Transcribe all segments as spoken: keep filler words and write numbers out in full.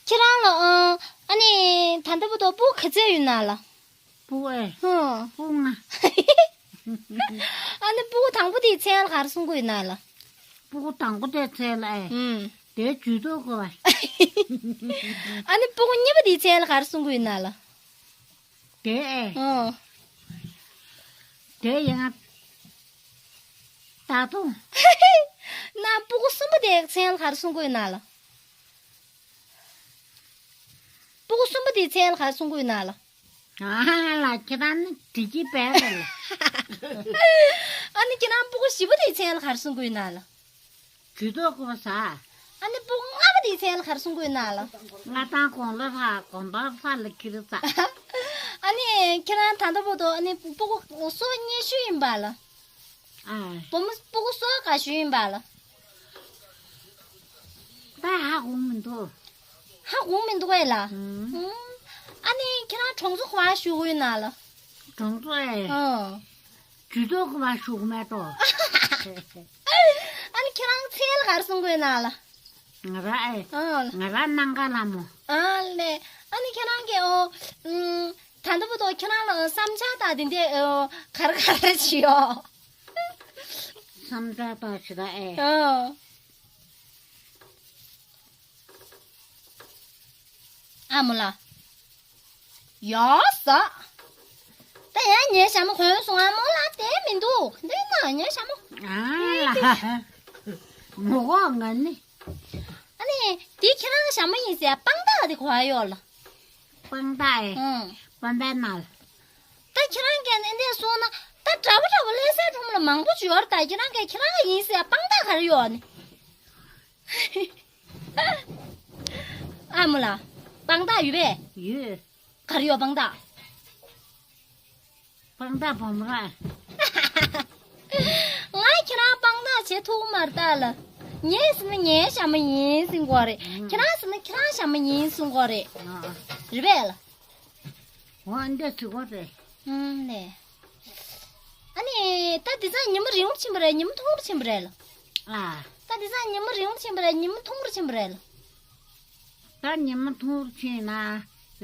ཁྱེད་རང་ལ་ཨང་། ཨ་ནི་ད་ལྟ་བུ་དོ་སྤུ་གུ་ག་ཚད་ཡོད་ན་ལ། སྤུ་གུ་ཨེ། ཧུང་། སྤུ་གུ་ལྔ། ཨ་ནི་སྤུ་གུ་དང་པོ་དེའི་མཚན་ལ་ག་རེ་གསུང་གི་ཡོད་ན་ལ། སྤུ་གུ་དང་པོ་དེའི་མཚན་ལ་ཨེ། ཧུང་། དེའི་ཇུས་གཏོགས་དགོས་པ། ཨ་ནི་སྤུ་གུ་གཉིས་པ་དེའི་མཚན་ལ་ག་རེ་གསུང་གི་ཡོད་ན་ལ། དེ་ཨེ། ཨོ། དེ་ཡང་། ད་དུང་། ན་སྤུ་གུ་གསུམ་པོ་དེའི་མཚན་ལ་ག་རེ་གསུང་གི་ཡོད་ན་ལ། སྤུ་གུ་གསུམ་པོ་དེའི་མཚན་ལ་ག་རེ་གསུང་གི་ཡོད་ན་ལ། ཨ་ལ་ཁྱེད་རང་ནི་དྲི་གི་བས་རེད་ལ། ཨ་ནི་ཁྱེད་རང་སྤུ་གུ་བཞི་པོ་དེའི་མཚན་ལ་ག་རེ་གསུང་གི་ཡོད་ན་ལ། ཇུས་གཏོགས་དགོས་པ་ཟ། ཨ་ནི་སྤུ་གུ་ལྔ་པོ་དེའི་མཚན་ལ་ག་རེ་གསུང་གི་ཡོད་ན་ལ། ལྔ་དང་དགུང་ལོ་ལྷག་དགོན་པ་ལྷ་ལ་ཁྱེར་ཙ། ཨ་ནི་ཁྱེད་རང་ད་ལྟ་བར་དུ་ཨ་ནི་སྤུ་གུ་སོ་སྙེད་ཤོས་ཡིན་པ་ལ། ཨ། བུ་མོ་སྤུ་གུ་སོ་ག་ཤོས་ཡིན་པ་ལ། ད་ཧ་གོ་མི་འདུག་ཧ་གོ་མི་འདུག་ཨེ་ལ། ཨུམ། ཨ་ནི་ཁྱེད་རང་གྲོང་ཚོ་ག་པར་བཞུགས་ཡོད་ན་ལ། གྲོང་ཚོ་ཨེ། ཨོ། ཇུས་གཏོགས་ག་པར་བཞུགས་མེད་དོ། ཨ་ནི་ཁྱེད་རང་མཚན་ལ་ག་རེ་གསུང་གི་ཡོད་ན་ལ། ང་རང་ཨེ། ཨོ། ང་རང་སྣང་ག་ལྷ་མོ། ཨ་ལེ། ཨ་ནི་ཁྱེད་རང་གི་ཨོ། ཨུམ། ད་ལྟ་བར་དུ་ཁྱེད་རང་ལ་བསམ་འཆར་དང་དེ་འདྲ་ཨོ། ག་རེ་ག་རེ་བྱེད་ཡོད། བསམ་འཆར་དང་ཞེ་དྲག་ཨེ། ཨོ། ཨ་མོ་ལགས། ཡོ་ས། ད་ཡང་ངའི་ཞྭ་མོ་གོན་སོང་ཨ་མོ་ལགས་བསྡད་མི་འདུག་འདི་ན་ངའི་ཞྭ་མོ། ཨ་ལ། མོ་གོ་ང་ནི། ཨ་ནི་དེ་ཁྱེད་རང་ཞྭ་མོ་ཡིན་ཟེར་དཔང་རྟགས་དེ་གོ་ཨ་ཡོད་ལ། དཔང་རྟགས་ཨེ། ཨང་། དཔོན་པོའི་ནང་ལ། ད་ཁྱེད་རང་གིས་ཨེ་འདྲས་གསུངས་ན་ད་འདྲ་པོ་འདྲ་པོ་ལྷ་སའི་ཁྲོམ་ལ་མང་པོ་ཅིག་ཡོད་རེད། ད་ཁྱེད་རང་གིས་ཁྱེད་རང་ཡིན་ཟེར་དཔང་རྟགས་ག་རེ་ཡོད་ནི། ཨ་མོ་ལགས། དཔང་རྟགས་ཡོད་པས། ཡོད། ག་རེ་ཡོད་དཔང་རྟགས། དཔང་རྟགས་བུ་མོ་ར། ང་ཁྱེད་རང་དཔང་རྟགས་བྱེད་ཐུབ་མ་རེད་ད་ལ། ངས་ཟེར་ན་ངའི་ཞྭ་མོ་ཡིན་གསུང་གི་རེད། ཨང་། ཁྱེད་རང་ཟེར་ན་ཁྱེད་རང་ཞྭ་མོ་ཡིན་གསུང་གི་རེད། ཨང་། རེད་པས་ལ། འོ་འདི་ཟེར་གོ་རེད། ཨང་ལེ། ཨ་ནི་ད་དེང་སང་ཉི་མ་རིང་པོ་ཕྱིན་པ་རེད། ཉི་མ་ཐུང་རུ་ཕྱིན་པ་རེད་ལ། ཨ། ད་དེང་སང་ཉི་མ་རིང་པོ་ཕྱིན་པ་རེད། ཉི་མ་ཐུང་རུ་ཕྱིན་པ་རེད་ལ། ད་ཉི་མ་ཐུང་རུ་ཕྱིན་ན་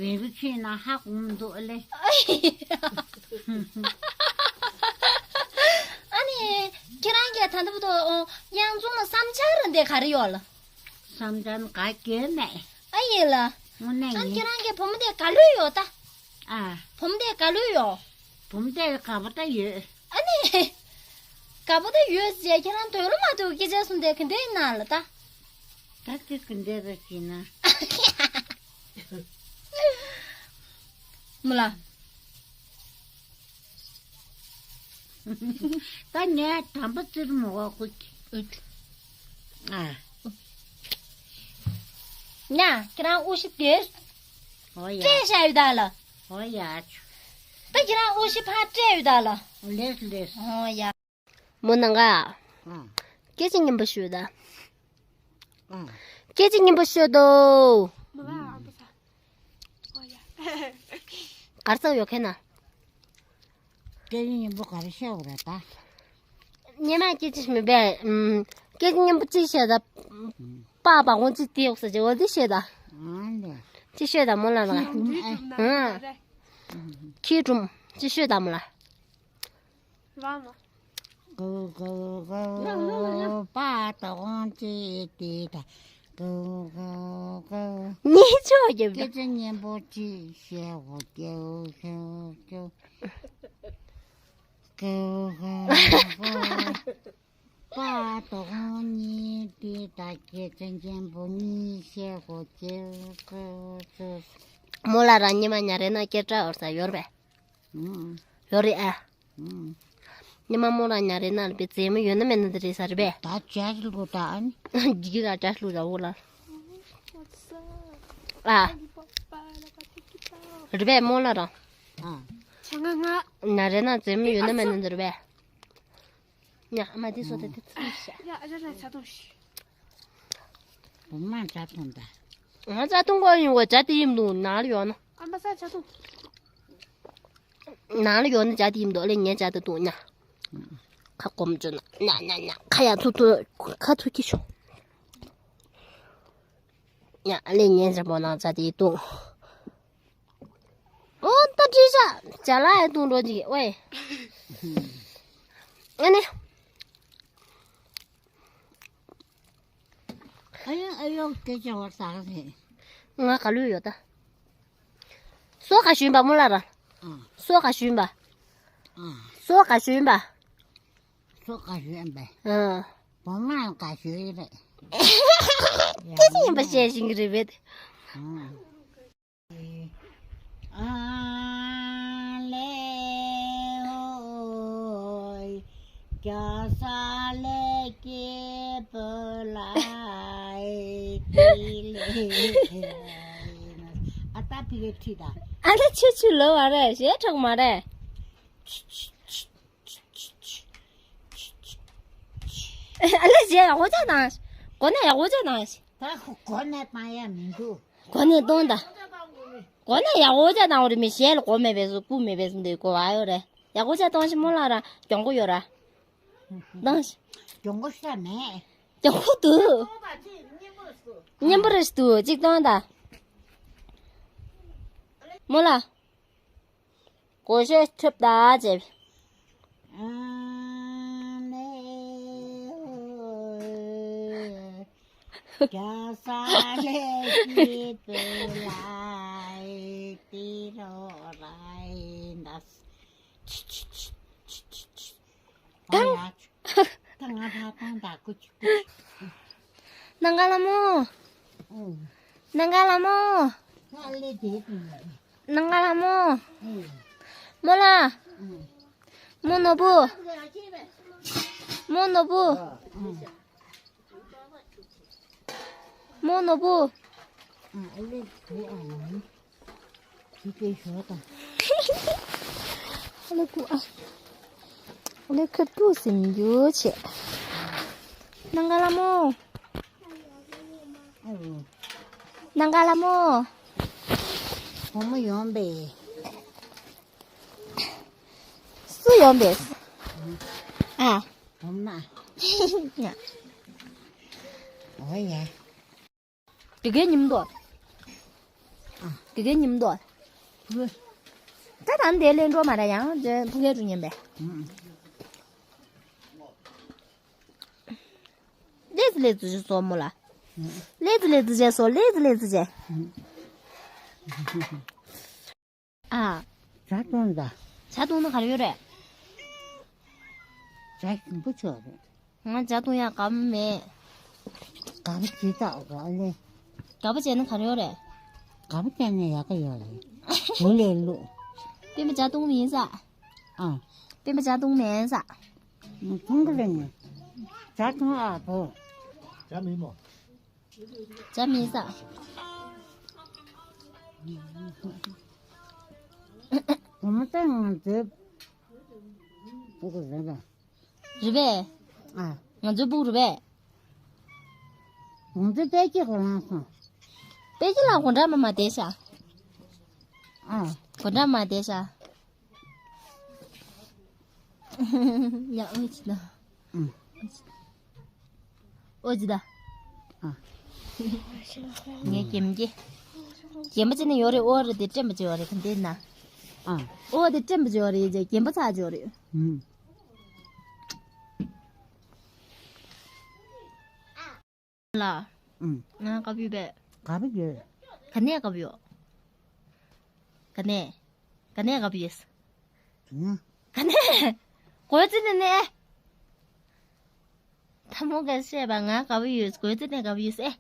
རིང་རུ་ཕྱིན་ན་ཧ་གོ་མི་འདུག་ཨ་ལེ། ཨ་ནི་ཁྱེད་རང་གིས་ད་ལྟ་བར་དུ་གཡང་འཛོམས་ལ་བསམ་འཆར་འདི་ག་རེ་ཡོད་ལ། བསམ་འཆར་ག་གེ་མེད། ཨ་ཡིན་ལ། དངོས་གནས་ཨ་ཡིན། ཁྱེད་རང་གི་བུ་མོ་དེ་ག་ལུས་ཡོད་ད། ཨ། བུ་མོ་དེ་ག་ལུས་ཡོད། བུ་མོ་དེ་ག་པ་ད་ཡོད། ཨ་ནི། ག་པ་ད་ཡོད་ཟེར་ཁྱེད་རང་འདོད་བློ་མ་ཐུག་སྐད་ཆ་གསུངས་དེ་ག་འདྲས་ཡིན་ན་ལ་ད། ད་དེ་ག་འདྲས་རེད་ཟེར་ན། མོ་ལ། ད་ངས་དམ་པ་བཙིར་མོ་བ་ཁོ་གི། ཨ། ཉ་ཁྱེད་རང་དབུ་ཞྭ་དེ། ཨོ་ཡ། སྤྲད་བཞག་ཡོད་ད་ལ། ཨོ་ཡ། ད་ཁྱེད་རང་དབུ་ཞྭ་ཕར་སྤྲད་ཡོད་ད་ལ། ལེས་ལེས། ཨོ་ཡ། མོ་ནང་ག་ཨང་། སྐད་ཆ་སྙན་པོ་ཤོད་ད། ཨང་། སྐད་ཆ་སྙན་པོ་ཤོད་དོ། མ་ཨ་པ་ས། ཨོ་ཡ། གར་ཚག་ཡོད་མཁན་ན། སྐད་ཆ་སྙན་པོ་ག་རེ་བཤད་དགོས་རེད་ད། སྙན་མ་སྐད་ཆ་མི་པས། ཨུམ། སྐད་ཆ་སྙན་པོ་གཅིག་བཤད་ད། ཨུམ། པགས་པ་གོང་ཅིག་དེ་ཡོག་ས་ཅིག་འོ་དེ་བཤད་ད། ཨང་ལེ། ཅིག་ཤོད་ད་མོ་ལ་ལ། ཁྱི་སྒྲུང་ཨེ། ཨང་། ཁྱི་སྒྲུང་ཅིག་ཤོད་ད་མོ་ལ། རང་མ། གུ་གུ་གུ། པ་དོང་ཅི་ཏི་ད། གུ་གུ་གུ། ཉེས་ཆོག་རྒྱབ་ད། སྐད་ཆ་སྙན་པོ་ཅིག་བཤད་འོ་ཀྱོ་ཀྱོ་ཀྱོ། གུ་གུ་གུ། པ་དོང་ཉི་ཏི་ད། སྐད་ཆ་སྙན་པོ་གཉིས་བཤད་འོ་ཀྱོ་ཀྱོ་ཀྱོ། མོ་ལ་རང་ཉི་མ་ཉ་རེ་ན་སྐད་གྲགས་འོར་ས་ཡོར་བས། ཨང་། ཡོད་རེད་ཨ། ཨང་། ཉི་མ་མོ་ལ་ཉ་རེ་ན་ལ་པའི་རྩེད་མོ་ཡོད་ན་མེད་ན་འདི་རེད་ས་རེད་པས། ད་ཅག་ལུ་ད་ཨ་ནི། ཇི་གི་ལ་ཅག་ལུ་ར་འོ་ལ། ཨ། རེད་པས་མོ་ལ་རང་། ཨ། ཆ་ང་ང་། ཉ་རེ་ན་རྩེད་མོ་ཡོད་ན་མེད་ན་འདི་རེད་པས། ཉ་ཨ་མ་འདི་སོ་ད་དེ་ཚུལ་བྱ། ཡ་ཨ་ཅག་ལ་ཆ་ཐུང་ཤི། བུ་མ་ཇ་འཐུང་ད། ང་ཇ་འཐུང་གོ་ཡིན་གོ་ཇ་དེ་ཡིན་འདུག་ནང་ལ་ཡོད་ན། ཨ་མ་ས་ཇ་འཐུང་། ནང་ལ་ཡོད་ན་ཇ་དེ་ཡིན་འདུག་ལེ་ངས་ཇ་དེ་འཐུང་ཉ། ཁ་སྐོམ་བྱུང་ན་ཉ་ཉ་ཉ་ཁ་ཡ་ཐུག་ཐུག་ཁ་ཐུག་གི་ཤོག་ཡ་ཨ་ལེ་ཉན་ཅན་པོ་ནང་ཚ་དེ་བཏུང་། ཨོ་ད་དྲིས་ཤག་ཅ་ལག་ཡ་བཏུང་འགྲོ་གི་ཝེ། ཨ་ནི། ཨ་ཡོ་ཨ་ཡོ་སྐད་ཆ་བར་ཟག་རེད། ང་ག་ལུས་ཡོད་ད། སོ་ག་ཞུན་པ་མོ་ལ་ར། ཨ། སོ་ག་ཞུན་པ། ཨ། སོ་ག་ཞུན་པ། སོ་ག་ཞུན་པ། ཨ། བོ་མ་ག་ཞུ་ཡི་རེད། སྐད་ཆ་ཡིན་པ་བཤད་བཞིན་གི་རེད་བེད། ཨ། ཨ་ལེ་ཨོའི། རྒྱ་ས་ལེ་སྐྱེས་བུ་ལ་ཨེ་ཏི་ལེ། ཨ་ད་ཕི་ལེ་ཁྲིད་ད། ཨ་ལེ་ཆུ་ཆུ་ལོ་བ་རེད་ཞེ་ཁྲག་མ་རེད། ཨ་ལེ་ཞེ་ཡག་པོ་ཅག་དང་། གོ་ནས་ཡག་པོ་ཅག་དང་། ད་གོ་ནས་བཏང་ཡ་མི་འདུག་གོ་ནས་གཏོང་ད། གོ་ནས་ཡག་པོ་ཅག་དང་འོ་རེ་མི་ཞེ་ལ་གོ་མེད་པས་སུ་ཀུ་མེད་པས་སུ་འདི་གོ་བ་ཡོད་རེད། ཡག་པོ་ཅག་གཏོང་ཞིག་མོ་ལ་ར་གྱོང་གོ་ཡོད་ར། གཏོང་ཞིག་གྱོང་གོ་ཤ་མེད། གྱོང་གོ་འདུག་གཉན་པོ་རེ་ཞིག་འདུག་གཅིག་གཏོང་ད། མོ་ལ། གོ་ཤེས་ཐུབ་ད་ཅེས། ཨ་ནེ་ཨོ། རྒྱ་ས་ལེ་ཀི་ཏུ་ལའི་ཏི་རོ་རའི་འདས། ད། ཨ་ཡ། ད་ང་ཕ་ཐང་ད་ཀུ་ཅི་ཀུ་ཅི། ནང་ག་ལ་མོ། ཨུ། ནང་ག་ལ་མོ། ང་ལེ་དེ་དུ་ནི། ནང་ག་ལ་མོ། ཨུ། མོ་ལ། ཨུ། མོ་ནོར་བུ། མོ་ནོར་བུ། ཨུ། མོ་ནོར་བུ། ཨ་ལེ་དེ་ཨ་ནི། ཁྱི་སྐད་ཤོར་དང་། ཨ་ལེ་ཁུ་ཨ། ཨ་ལེ་ཁུ་ཏུ་ཟིན་རྒྱུ་བྱེད། ནང་ག་ལ་མོ། ཨ་རུ། ནང་ག་ལ་མོ། བུ་མོ་ཡོང་པས། སུ་ཡོང་པས། ཨ། བུ་མོ། ཨོ་ཡ། དགེ་རྒན་ཉིམ་དོ། དགེ་རྒན་ཉིམ་དོ། ད་དང་དེ་ལེན་འགྲོ་མ་ར་ཡང་དེ་ཕུ་གེ་རུ་ཉན་པས། ལེ་ཙི་ལེ་ཙི་ཅེ་སོ་མོ་ལ། ལེ་ཙི་ལེ་ཙི་ཅེ་སོ་ལེ་ཙི་ལེ་ཙི་ཅེ། ཨ། ཇ་བཏུང་ད། ཇ་བཏུང་ན་ག་རེ་ཡོད་རེད། ཇ་ཞིམ་པོ་ཆོག་རེད། ང་ཇ་བཏུང་ཡག་དགའ་པོ་མེད། དགའ་པོ་ཇི་ལྟར་དགའ་ལེ། དགའ་པོ་བྱས་ན་ག་རེ་ཡོད་རེད། དགའ་པོ་བྱས་ན་ཡག་ག་ཡོད་རེད། བུ་ལས་བླུག་སྤེན་པ་ཇ་བཏུང་མིན་ས། ཨ། སྤེན་པ་ཇ་བཏུང་མེད་ས། བཏུང་གི་རེད་ནི། ཇ་བཏུང་ཨ་བོ། ཇ་མིན་མོ། ཇ་མིན་ས། བུ་མོ་ད་ང་ཚོའི་སྤུ་གུ་རེད་པ། རེད་པས། ཨ། ང་ཚོའི་སྤུ་གུ་རེད་པས། ང་ཚོའི་དཔལ་སྐྱིད་གོ་རང་སོང་། དཔལ་སྐྱིད་ལགས་དགོང་དག་མ་མ་བསྡད་ཤག་ཨ། དགོང་དག་མ་བསྡད་ཤག་ཡ་ཨོ་ཅི་ད། ཨུ། ཨོ་ཅི་ད། ཨ། ངའི་རྒན་གྱི། རྒན་པ་ཅི་ནས་ཡོད་རེད་ཨོ་རེད་དེ་དྲན་པ་ཅི་ཡོད་རེད་ག་འདི་ན། ཨ། ཨོ་དེ་དྲན་པ་ཅི་ཡོད་རེད་རྒན་པ་ཚ་ཅི་ཡོད་རེད། ཨུ། ལ། ཨུ། ང་དགའ་པོ་ཡོད་པས། དགའ་པོ་ཡོད། ག་ནས་དགའ་པོ་ཡོད། ག་ནས། ག་ནས་དགའ་པོ་ཡོད། ག་ནས། ག་ནས། གོ་ཙི་ནས་ནས། ཐ་མོ་ག་བཤད་པ་ང་དགའ་པོ་ཡོད་གོ་ཙི་ནས་དགའ་པོ་ཡོད་ཨེ།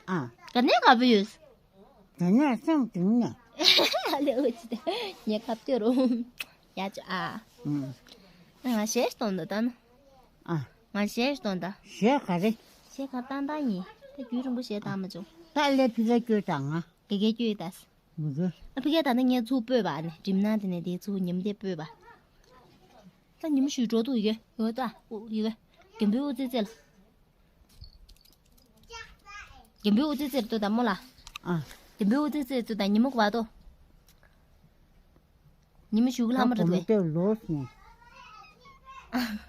ཨ། ག་ནས་དགའ་པོ་ཡོད། ག་ནས་སེམས་གཏིང་ནས། ཨ་ལེ་འོ་ཅི་ངས་ཁ་བཏོད་རུང་། ཡ་ཅོ་ཨ། ཨུ། ང་གཞས་གཏོང་འདོད་ད་ན། ཨ། ང་གཞས་གཏོང་ད། གཞས་ག་རེ། གཞས་ག་བཏང་བཏང་ཡིན། ད་རྒྱུན་རིང་པོ་གཞས་བཏང་མ་བྱུང་། ད་ལས་ཕི་ག་སྐྱོད་དང་ང་། དགེ་རྒན་སྐྱོད་ད། མི་དགོས། ཨ་ཕི་ག་ད་ནི་ངས་ཚུར་སྤོས་པ་ནི་འགྲིམ་ན་དེ་ནས་དེ་ཚུར་ཉིམ་དེ་སྤོས་པ། ད་ཉིམ་ཞུ་འགྲོ་འདུག་ཡི་གེ་ཡོད་ད་ཨུ་ཡི་གེ། རྒན་པོའི་ཨུ་ཙི་ཙི་ལ། རྒན་པོའི་ཨུ་ཙི་ཙི་ལ་ལྟོས་ད་མོ་ལ། ཨ། རྒན་པོའི་ཨུ་ཙི་ཙི་ལ་ལྟོས་ད་ཉི་མ་གོ་བ་ཏོ། ཉི་མ་ཞུ་གི་ལྷ་མ་རེད་དོ། ལོས་ནས། ཨ།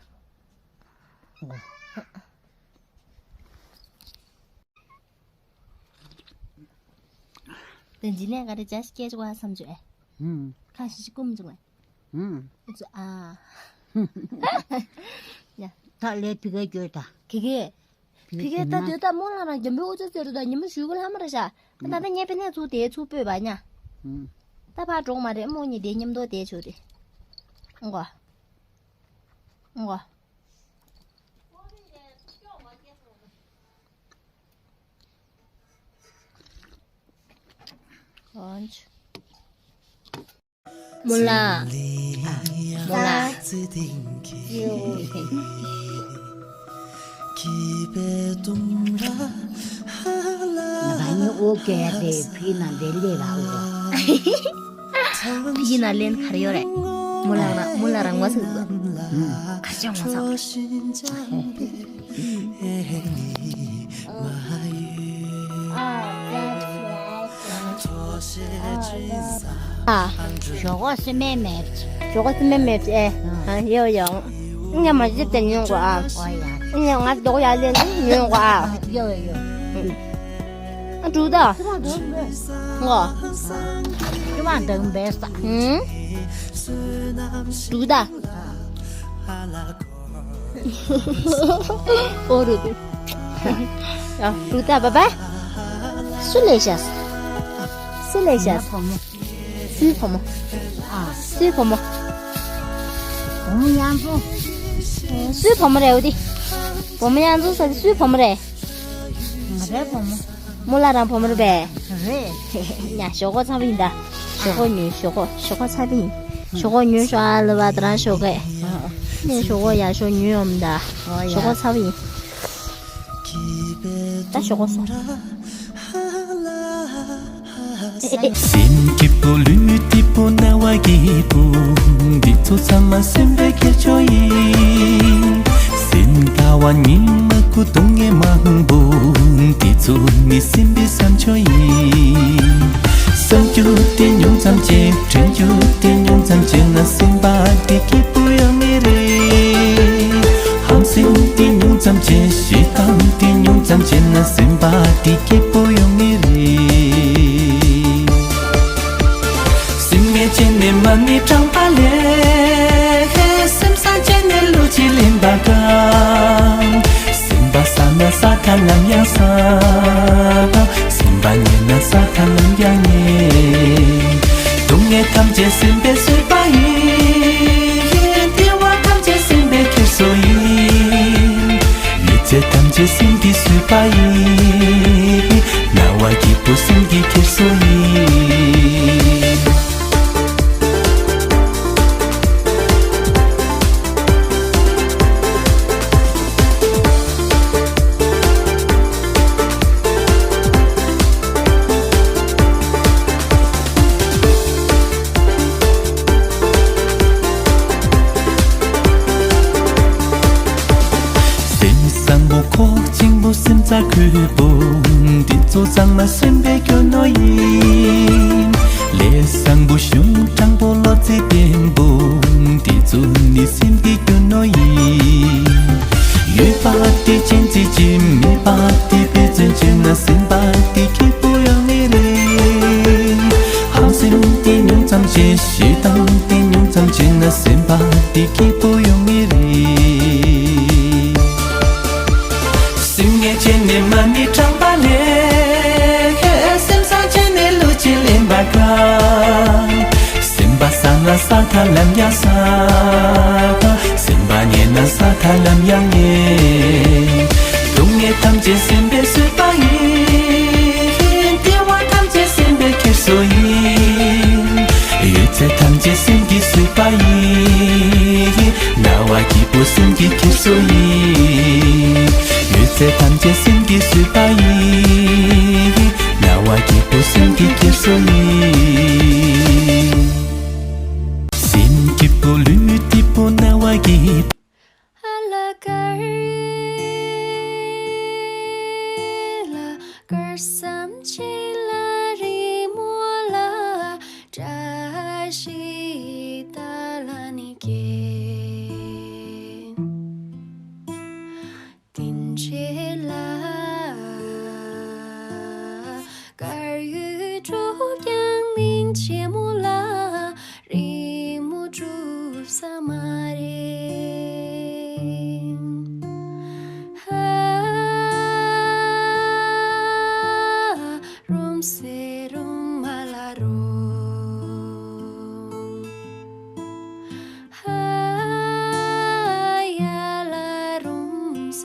ཨོ། དེ་འཇི་ནས་ག་རེ་ཇ་ཞིག་སྐྱེས་བཅུག་བ་བསམ་བྱུང་ཨེ། ཧུམ། ཁ་ཤས་ཤིག་སྐུམ་བཅུག་ཨེ། ཧུམ། ཨུ་ཚུ་ཨ། ཡ། ད་ལས་ཕི་གའི་སྐྱོ་ད། ཁེ་ཁེ། ཕི་གའི་ད་དོད་ད་མོ་ལ་རང་རྒྱམ་པོའི་ཨུ་ཚུ་ཟེར་རུ་ད་ཉི་མ་ཞུ་གི་ལྷ་མ་ར་ཤ། ད་ད་ད་ཉེ་པེ་ནས་ཚུ་དེ་ཚུ་སྤོས་པ་ཉ། ཧུམ། ད་ཕ་གྲོག་མ་རེད་མོ་གཉིས་དེ་མཉམ་དུ་དེ་ཆུ་དེ། ཨང་གོ། ཨང་གོ། ཀོན་ཆུ། མོ་ལ། མོ་ལ། ང་གཉིས་ཨོ་ཀེ་དེ་ཕི་ན་དེ་ལས་ལ་ཨོ། ཕི་ན་ལེན་གར་ཡོད་རེད། མོ་ལ་རང་མོ་ལ་རང་མ་ཟིག་ཁ་ཅང་མ་ཚང་། ཨ། ཞོགས་ཀ་སི་མེ་མེབ་ཅི། ཞོགས་ཀ་སི་མེ་མེབ་ཅི་ཨེ། ཨ་ཡོ་ཡོ། ཉ་མ་ཇི་ཏན་ཡོང་གོ་ཨ། ཨོ་ཡ། ཉ་ང་དོག་ཡ་ལེན་ཡོང་གོ་ཨ། ཡོ་ཡོ། ཨ་འགྲུག་ད། ངོ་། ཅི་མ་འདང་བས་ས། ཧུམ། འགྲུག་ད། ཨོ་རུ་དུ། ཡ་འགྲུག་ད་བ་བ། སུ་ལས་ཤ། སུ་ལས་ཤ། ང་བུ་མོ། སུའི་བུ་མོ། ཨ། སུའི་བུ་མོ། བུ་མོ་གཡང་འཛོམས། སུའི་བུ་མོ་རེད་འོ་དེ། བུ་མོ་གཡང་འཛོམས་ཟེར་དེ་སུའི་བུ་མོ་རེད། ང་རའི་བུ་མོ། མོ་ལ་རང་བུ་མོ་རེད་པས། རེད། ཡ་ཞོགས་ཀ་ཚ་པོ་ཡིན་ད། ཞོགས་ཀ་ཉོས་ཞོགས་ཀ་ཞོགས་ཀ་ཚ་པོ་ཡིན། ཞོགས་ཀ་ཉོས་ཞོགས་ཨ་ལ་བ་ད་རང་ཞོགས་ཀ། ནས་ཞོགས་ཀ་ཡ་ཞོགས་ཉོས་ཡོང་ད། ཞོགས་ཀ་ཚ་པོ་ཡིན། ད་ཞོགས་ཀ་སོང་། སེམས་སྐྱིད་པོ་ལུས་སྐྱིད་པོ་རྣ་བ་སྐྱིད་པོ། འདི་ཚོ་ཚང་མ་སེམས་པའི་ཁྱད་ཆོས་ཡིན། སེམས་དགའ་བ་ཉི་མ་དགུང་སྟོང་ངེ་མང་པོ། འདི་ཚོ་ནི་སེམས་པའི་བསམ་སྤྱོད་ཡིན། བསམ་རྒྱུ་དེ་ཉུང་ཙམ་བྱེད། དྲན་རྒྱུ་དེ་ཉུང་ཙམ་བྱས་ན་སེམས་པ་དེ་སྐྱིད་པོ་ཡོང་ངེས་རེད། ཧམ་སེམས་དེ་ཉུང་ཙམ་བྱེད། ཞེ་སྡང་དེ་ཉུང་ཙམ་བྱས་ན་སེམས་པ་དེ་སྐྱིད་པོ་ཡོང་ངེས་རེད། སེམས་ངལ་བྱས་ནས་མ་ཎི་བགྲངས་པ་ལས། སེམས་བཟང་བྱས་ནས་བློ་གཅིག་ལེན་པ་གང་། སེམས་པ་བཟང་ན་ས་མཐའ་ལམ་ཡང་བཟང་། སེམས་པ་ཉེས་ན་ས་མཐའ་ལམ་ཡང་ཉེས། སྡུག་བསྔལ་ཐམས་ཅད་སེམས་པས་བཟོས་པ་ཡིན། བདེ་བ་ཐམས་ཅད་སེམས་པས་ཁྱེར་སོ་ཡིན། ཡོད་ཚད་ཐམས་ཅད་སེམས་ཀྱིས་བཟོས་པ་ཡིན། སྣང་བ་སྐྱིད་པོ་སེམས་ཀྱིས་ཁྱེར་སོ་ཡིན། སེམས་བཟང་པོ་ཁོག་ཆེན་པོ་སེམས་རྩ་ཁོལ་པོ། འདི་ཚོ་ཚང་མ་སེམས་པའི་རྒྱུ་ནོར་ཡིན། ལས་བཟང་པོ་གཞུང་དྲང་པོ་བློ་རྩེ་བརྟན་པོ། འདི་ཚོ་ནི་སེམས་ཀྱི་རྒྱུ་ནོར་ཡིན། ཡོད་པ་དེ་གཅེས་འཛིན་བྱེད། མེད་པ་དེ་འབད་བརྩོན་བྱས་ན་སེམས་པ་དེ་སྐྱིད་པོ་ཡོང་ངེས་རེད། ཧམ་སེམས་དེ་ཉུང་ཙམ་བྱེད། ཞེ་སྡང་དེ་ཉུང་ཙམ་བྱས་ན་སེམས་པ་དེ་སྐྱིད་པོ་ཡོང་ངེས་རེད། སེམས་ངལ་བྱས་ནས་མ་ཎི་བགྲངས་པ་ལས། སེམས་བཟང་བྱས་ནས་བློ་གཅིག་ལེན་པ་གང་། སེམས་པ་བཟང་ན་ས་མཐའ་ལམ་ཡང་བཟང་། སེམས་པ་ཉེས་ན་ས་མཐའ་ལམ་ཡང་ཉེས། སྡུག་བསྔལ་ཐམས་ཅད་སེམས་པས་བཟོས་པ་ཡིན། བདེ་བ་ཐམས་ཅད་སེམས་པས་ཁྱེར་སོ་ཡིན། ཡོད་ཚད་ཐམས་ཅད་སེམས་ཀྱིས་བཟོས་པ་ཡིན། སྣང་བ་སྐྱིད་པོ་སེམས་ཀྱིས་ཁྱེར་སོ་ཡིན། ཡོད་ཚད་ཐམས་ཅད་སེམས་ཀྱིས་བཟོས་པ་ཡིན། སྣང་བ་སྐྱིད་པོ་སེམས་ཀྱིས་ཁྱེར་སོ་ཡིན། སེམས་སྐྱིད་པོ་ལུས་སྐྱིད་པོ་སྣང་བ་སྐྱིད། ཆེན་མོ་ལ་རི་མོ་གྲུབ་ས་མ་རེད།